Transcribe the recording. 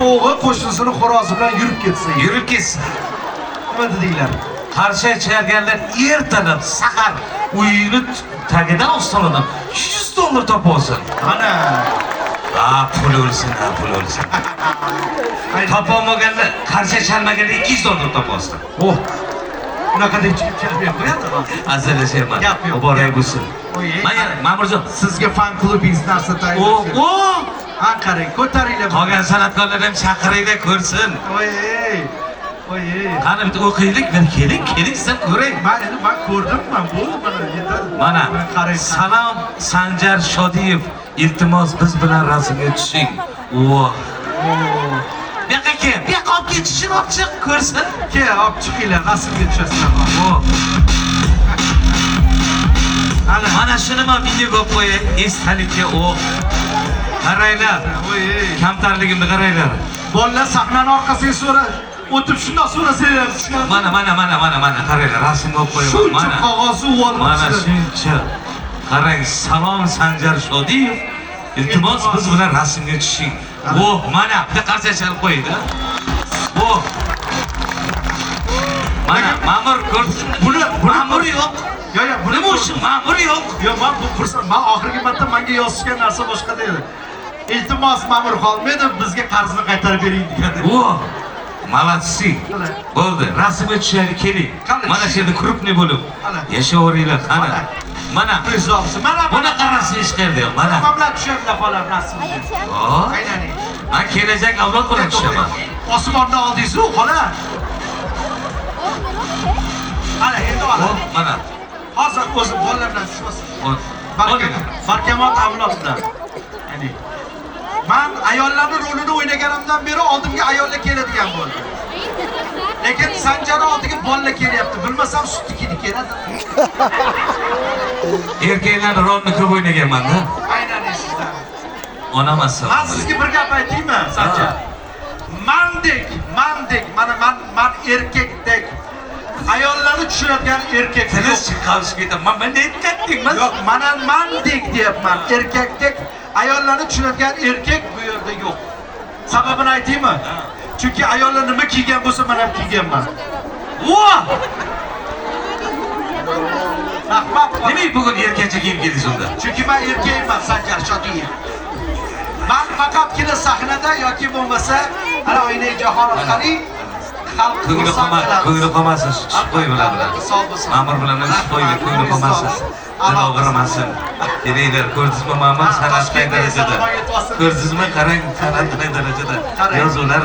Tovug'i qo'shnisini xo'rozi bilan yurib ketsin. Yurib ketsin. Nima dedinglar? Qarshi chalganlar ertalab sahar uyini tagidan ostonadan $100 topib olsin. Ana. Ha, pul o'lsin, ha, pul o'lsin. Topolmaganlar, qarshi chalmaganlar $200 topib olsin. Oh. Unaqa deb chiqib chalmay qo'yadi. Hazillashyapman. Gap yo'q. Muborak bo'lsin. Oy, Mana Ma'murjon, sizga fan klubingiz narsa o, tayyorlash. o, Ha, qarang, ko'taringlar. Qolgan san'atkorlar ham chaqiringlar, ko'rsin. Oy, oy. Qani bitta o'qiylik, bir keling, keling, siz ham ko'ring. Men endi men ko'rdim, men bo'ldi, mana yetadi. Mana qarang. Salom Sanjar Shodiyev, iltimos biz bilan rasmga tushing. Voh. Bu yoqqa kel, bu yoqqa olib kel, tushib olib chiq, ko'rsin. Kel, olib chiqinglar, rasmga tushasizlar. Voh. Ana. Mana shuni men videoga olib qo'yay, esdalikka o. Qaranglar. Oy. Kamtarligimni qaranglar. Bolalar sahnani orqasiga so'ra, o'tib shundoq so'rasanglar tushadi. Mana, mana, mana, mana, mana, qaranglar, rasmga olib qo'yaman. Shuncha Mana. qog'ozni olib Mana shuncha. Qarang, salom Sanjar Shodiyev, iltimos biz bilan rasmga tushing. Voh, mana bitta qarsak chalib qo'ying-da. Voh. Mana Ma'mur ko'rsin. Buni Ma'mur yo'q. Yo, yo, buni Nima uchun Ma'mur yo'q? Yo'q, men bu xursand. Men oxirgi marta menga yozishgan narsa boshqa edi. Iltimos Ma'mur Xolmedov bizga qarzni qaytarib bering degan. Voh. Молодцы. Bo'ldi, rasmga tushaylik, keling. Mana shu yerda krupniy bo'lib yashaveringlar, qani. Mana. Prezident, mana bunaqa rasm hech qayerda yo'q, mana. Nima bilan tushadilar xolam rasmga? Aynan. Men kelajak avlod bilan tushaman. Osmondan oldingiz-ku, xola. Ana, endi ola. Mana. Hozir o'zim bolalar bilan tushmasin. Barkamol avlod bilan. Ya'ni men ayollarning rolini o'ynaganimdan beri oldimga ayollar keladigan bo'ldi. Lekin Sanjarning oldiga bolalar kelyapti. Bilmasam sutnikini keladi. Erkaklarning rolini ko'p o'ynaganman-da. Aynan sizdan. Onam assalom. Men sizga bir gap aytaymi, Sanjar? Mandek, mana man erkakdek ayollarni tushunadigan erkak Tiliz chiqib ketaman. Men aytgandim. Yo'q, mana mandek deyapman. Erkakdek ayollarni tushunadigan erkak bu yerda yo'q. Sababini aytaymi? Chunki ayollar nima kiygan bo'lsa, men ham kiyganman. Voh! Rahmat. Nima bugun erkakcha kiyib keldingiz unda? Chunki men erkakman, Sanjar Shodiyev. Men faqatgina sahnada yoki bo'lmasa, ana oynai jahon orqali xalq ko'ngli qolmasin, tushib qo'y bular bilan. Ma'mur bilan tushib qo'ydi, ko'ngli qolmasin. Dil og'rimasin. Kelinglar, ko'rdingizmi Ma'mur san'at qay darajada? Ko'rdingizmi, qarang, san'at qay darajada. Yozuvlar